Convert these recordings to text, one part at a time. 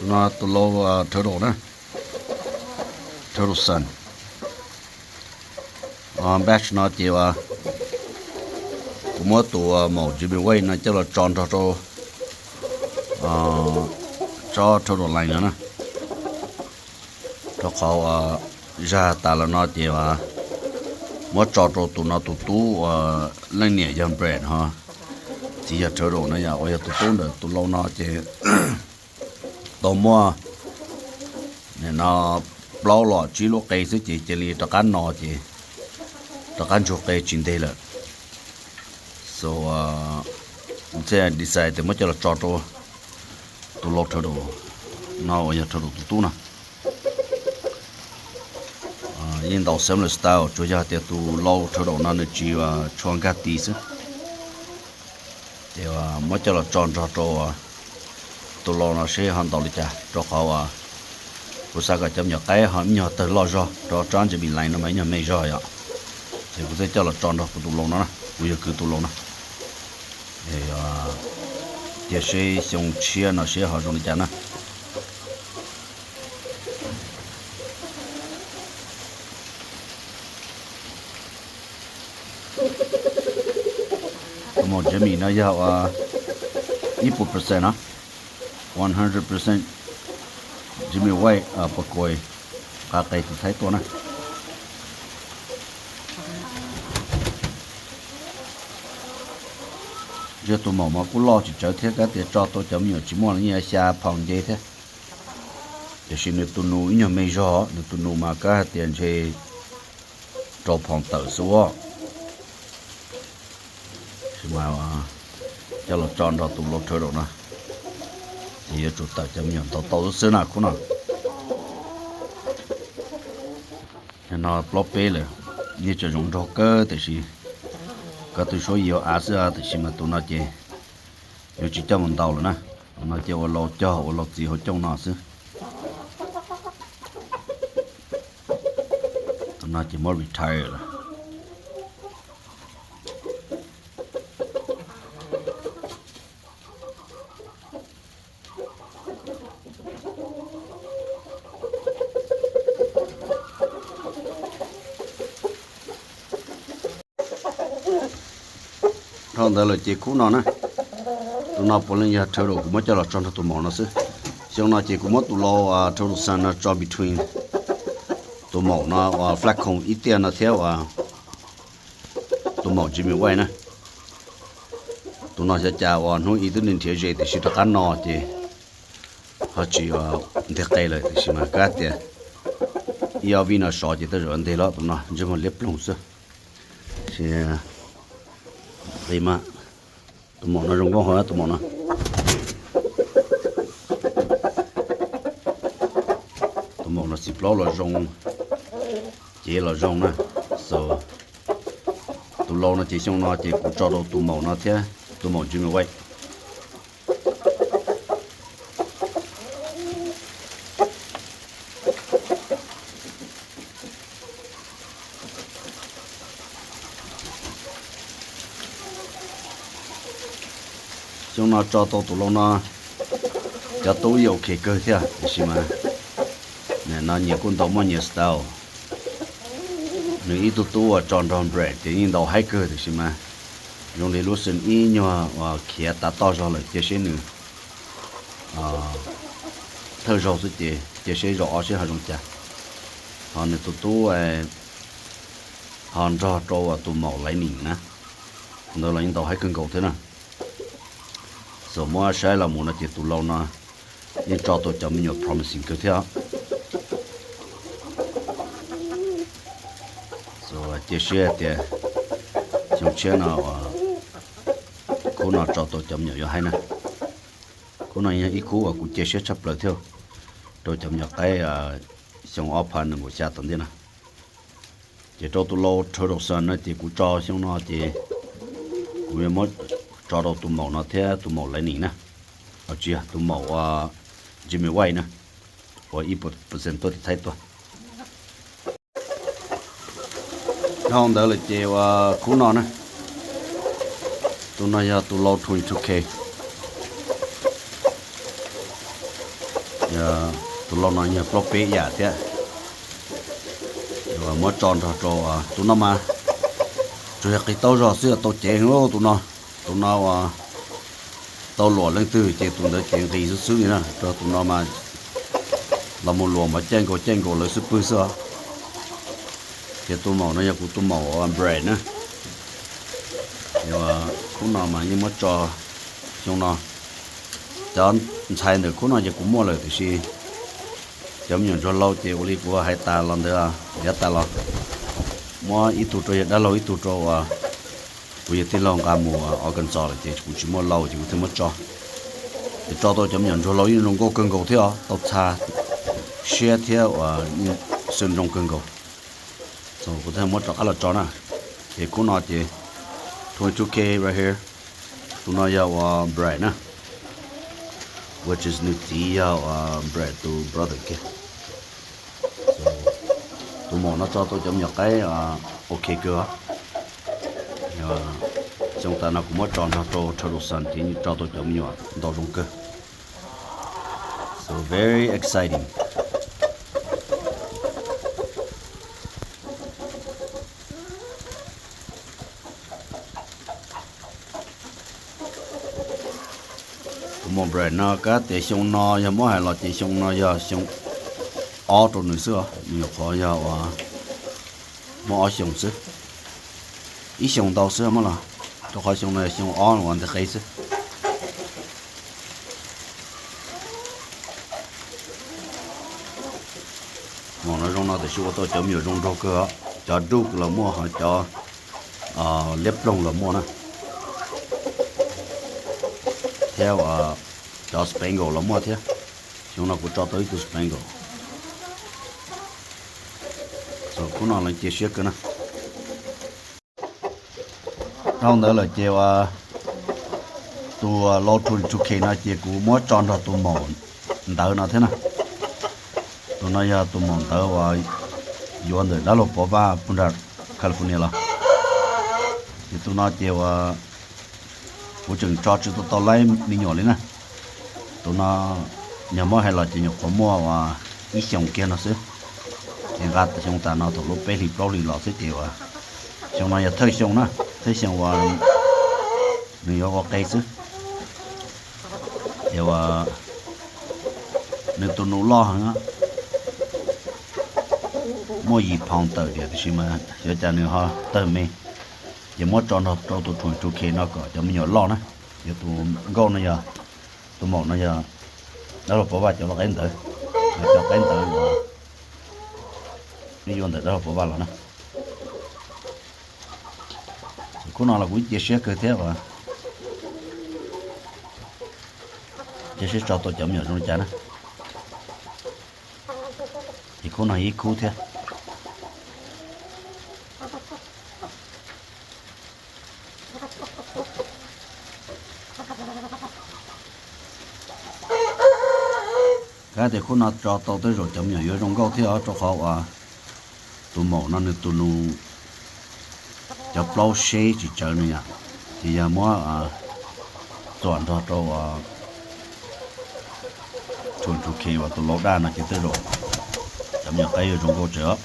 No tus lau turtle na, turtle son. Batch no ces kuv muab tus maum Jimmy Wade no coj los tso nrog rau tsob turtle line no na. Rau qhov zag tas los no ces muab tso rau tus no tus tub uas leej niam yog Brad ho txiv yog turtle no yom, uas yog tus tub ntawm tus lau no ces tau muaj nim no plaub los tsib lub qe xwb ces cia li rov qab no ces rov qab ntsug qe tsis nteg lawm. So thiaj decide tias muab coj los tso rau tus lau turtle no uas yog turtle tus tub no. Yeej ntaus similar style, tsuas yog tias tus lau turtle no nws tsis tshua nkag ti xwb. Ces muab coj los tso nrog rau tus lau no seb ho ntaus li cas, rau qhov uas kuv xav kom cov me nyuam qaib ho ib nyuag tawg loj zog, rau tsob Jimmy line no mas ib nyuag me zog yom. Ces kuv thiaj coj los tso nrog kuv tus lau no na, kuv yog kwv tus lau no. Cia seb xyoo tshiab no seb ho zoo li cas na. Tus maum Jimmy no yog ua ib puas percent no, one hundred percent Jimmy Wade, Puas Kuas, qab qe tus Thaib tuaj na. Ntshe tus maum mas kuj loj tsis tsawg thiab, kab tias tso tau cov me nyuam tsis muaj los yeej xya phaus nce thiab. Tiam sis nws tus nus ib nyuag me zog, nws tus nus mas kab hais tias ntshe rau phaus tawm xwb. Coj los tso nrog tus lau turtle no, ces yuav tsum tawm cov me nyuam ntau tau xwb na khub no. No plaub peb lawm, yeej tseem zoo nraug kawg tiam sis koj twb suab yig av xwb, tiam sis mas tus no ces yuav tsis coj mus ntaus lawm na. Tus no ces ua lau cog ua lau txiv hauv cooj no xwb. Tus no ces muab retire lawm. Dhau ntawd lawm ces khub no na, tus no puav leej yog turtle, kuv muab coj los tso nrog tus maum no xwb. Xyoo no ces kuv muab tus lau turtle son no tso between tus maum no uas Flacco ib tiaj no thiab uas tus maum Jimmy Wade na. Tus no xyov cas uas hnub ib twb nrhiav ze tiam sis rov qab no ces ho tsis nteg qe lawm, tiam sis mas kab tias ib ob vij no sov ces tej zaum nteg los. Tus no ntsej muag liab ploog xwb. Qi mas tus maum no zoo nkauj hov, tus maum no, tus maum no txiv plaub los zoo, cev los zoo na. So tus lau no ces xyoo no ces kuv tso rau tus maum no thiab tus maum Jimmy Wade. Xyoo no tso tau tus lau no, cov tub yeej ok kawg thiab tiam sis mas no nyias kuj ntaus muaj nyias style. Nws ib tug tub uas tso nrog Brad ces yeej ntaus haib kawg tiam sis mas zoo li lub xwm ib nyuag uas khiav tav toj zog lawm, cia seb nws thawj zaug xwb ces cia seb zaum ob seb ho zoo cas. Ho nws tus tub ho nrog rau tus maum Lightning na, ntawd los yeej ntaus haib kawg nkaus thiab na. Xav muab saib los mus no ces tus lau no yeej tso tau cov me nyuam promising kawg thiab. Cia siab tias xyoo tshiab no khub no tso tau cov me nyuam yuav haib na. Khub no yog ib khub uas kuv cia siab tshaj plaws thiab rau cov me nyuam qaib xyoo ob phav nees nkaum xya tom ntej na. Ces rau tus lau turtle son no ces kuv tso xyoo no ces kuv yuav muab tso rau tus maum no thiab tus maum Lightning na, tsis yog tus maum Jimmy Wade na, uas ib puas percent tuaj tim Thaib tuaj. Dhau ntawd lawm ces uas khub no na, tus no yog tus lau twenty two K. Tus lau no yog plaub peb yam thiab. Muab tso nrog rau tus no mas tsuas yog qis taub zog xwb tau ceev heev tus no. Tus no uas tau luam leej twg ces tus ntawd ceev nqis xwb xwb li na. Rau tus no mas los mus luam mas caij nkaus caij nkaus lawv xwb pwg xwb os. Ces tus maum no yog kuv tus maum bread na. Khub no mas yeej muab tso xyoo no. Cov ntxhais ntawm khub no ces kuv muaj lawm tiam sis cov me nyuam ntsuag laus ces ua li kuv hais tas los ntawd, yav tas los muab ib tug rau yawg dab laug ib tug rau uas kuv yawg tij laug nqa mus Arkansas lawm ces kuv tsis muaj lau ces kuv thiaj muab tso. Ces tso tau cov me nyuam ntsuag laus yeej zoo nkauj kawg nkaus thiab os, tau txha siab thiab uas xwm zoo kawg nkaus. Kuv thiaj muab rov qab los tso na. Ces khub no ces twenty two K right here. Tus no yog uas bread na, which is nws txiv yog uas bread tus brother kiag. Tus maum no tso tau cov me nyuam qaib ok kawg. Xyoo tas no kuv muab tso nrog rau Turtle Son ces tso tau cov me nyuam ntau zoo kawg. So very exciting. Tus maum bread no kab tias xyoo no yog muab hais los ces xyoo no yog xyoo ob rau nws xwb os, nws nyuam qhuav yog uas muaj ob xyoos xwb. Ib xyoos ntau xwb muab los, rau qhov xyoo no yog xyoo ob uas nteg qe xwb. Maum no zoo no tiam sis ua tau cov me nyuam zoo nraug kawg, cov duj los muaj ho cov liab ploog los muaj na, thiab cov spangle los muaj thiab. Xyoo no kuv tso tau ib tug spangle. Khub no lawv cia siab kawg na. Dhau ntawd lawm ces uas tus lau twenty two K no ces kuv muab tso nrog tus maum ntawv no thiab na. Tus no yog tus maum ntawv uas yuav ntawm dab laug Pov Vaj puag nram California los. Ces tus no ces uas kuv tseem tso tsis tau tau laib me nyuam li na. Tus no yog muab hais los ces nyuam qhuav muaj uas ib xyoos kiag no xwb. Ces nqa xyoo tas no thaum lub peb hlis plaub hlis los xwb ces uas xyoo no yog thawj xyoo na, thawj xyoo uas nws yuav ua qe xwb. Ces uas nws tus nus loj heev, muaj yim pound tawm tiam sis mas xyov cas nws ho tawg me. Ces muab tso nrog rau tus twenty two K no kom cov me nyuam loj na. Ces tus nkauj no yog, tus maum no yog dab laug Pov Vaj cov lau qaib ntawv, cov qaib ntawv uas nws yuav ntawm dab laug Pov Vaj los na. Khub no los kuv cia siab kawg thiab uas cia siab tso tau cov me nyuam zoo li cas na. Ces khub no ib khub thiab. Kab tias khub no tso tau tej zaum cov me nyuam yuav zoo nkauj thiab os, rau qhov uas tus maum no nws tus nus cov plaub seb tsis tsawv nws yom, ces yog muab txuam nrog rau twenty two K uas tus lau daj no ces tej zaum cov me nyuam qaib yuav zoo nkauj tsawv os.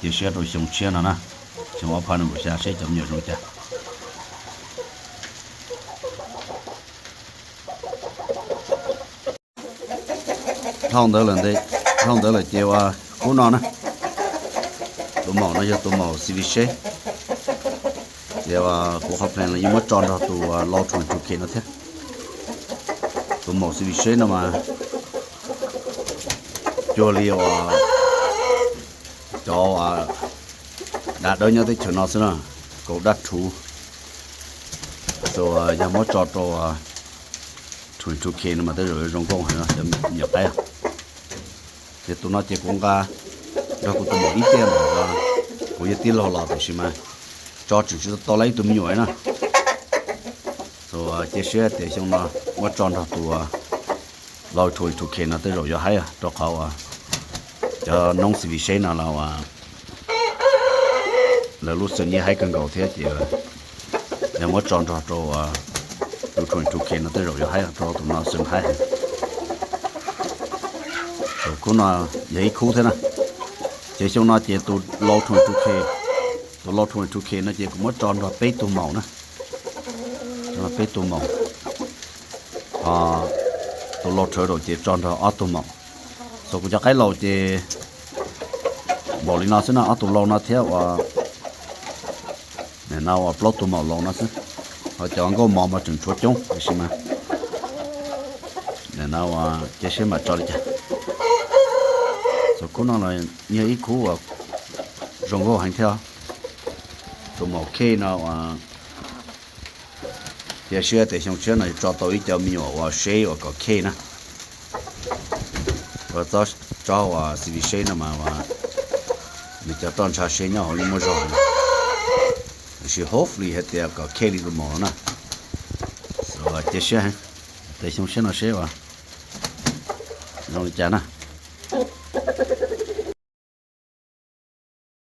Cia siab rau xyoo tshiab no na, xyoo ob phav nees nkaum xya seb cov me nyuam zoo cas. Dhau ntawd lawm, dhau ntawd lawm ces uas khub no na, tus maum no yog tus maum C V seb. Ces uas kuv qhov plan los yeej muab tso nrog tus lau twenty two K no thiab. Tus maum C V seb no mas cuag li uas cov dav dawb nyob teb chaws no xwb na, kaus daj rhuv. Tus yog muab tso rau twenty two K no mas tej zaum yuav zoo nkauj heev cov me nyuam qaib. Ces tus no ces kuv nqa nrog kuv tus maum ib tiag ntawm kuv yawg tij laug los tiam sis mas tso tseem tsis tau tau laib ib tug me nyuam na. Tus cia siab tias xyoo no muab tso nrog tus lau twenty two K no tej zaum yuav haib rau qhov uas cov noob C V seb no los uas lawv lub xeem yeej haib kawg nkaus thiab ces yog muab tso nrog rau tus twenty two K no tej zaum yuav haib rau tus no xeem haib heev. Khub no yog ib khub thiab na. Ces xyoo no ces tus low twenty two K, tus low twenty two K no ces kuv muab tso nrog peb tug maum na, peb tug maum. Tus low turtle ces tso nrog ob tug maum. Xyov kuv cov qaib laus ces npaum li no xwb no, ob tug low no thiab ua no ua plaub tug maum laus no xwb. Ho cov nkauj mos mas tseem tshuav coob tiam sis mas no ua cia seb mam tso li cas. Tus khub no los yog ib khub uas zoo nkauj heev thiab. Tus maum khej no ua cia siab tias xyoo tshiab no yuav tso tau ib co me nyuam uas seb uas kom khej na. Ua tsob uas C V seb no mas nws cov toj ntsha seb nyob hauv yeej muaj zog, tiam sis hopefully hais tias kom khej li tus maum no na. Cia siab heev, tes xyoo tshiab no seb uas zoo li cas na.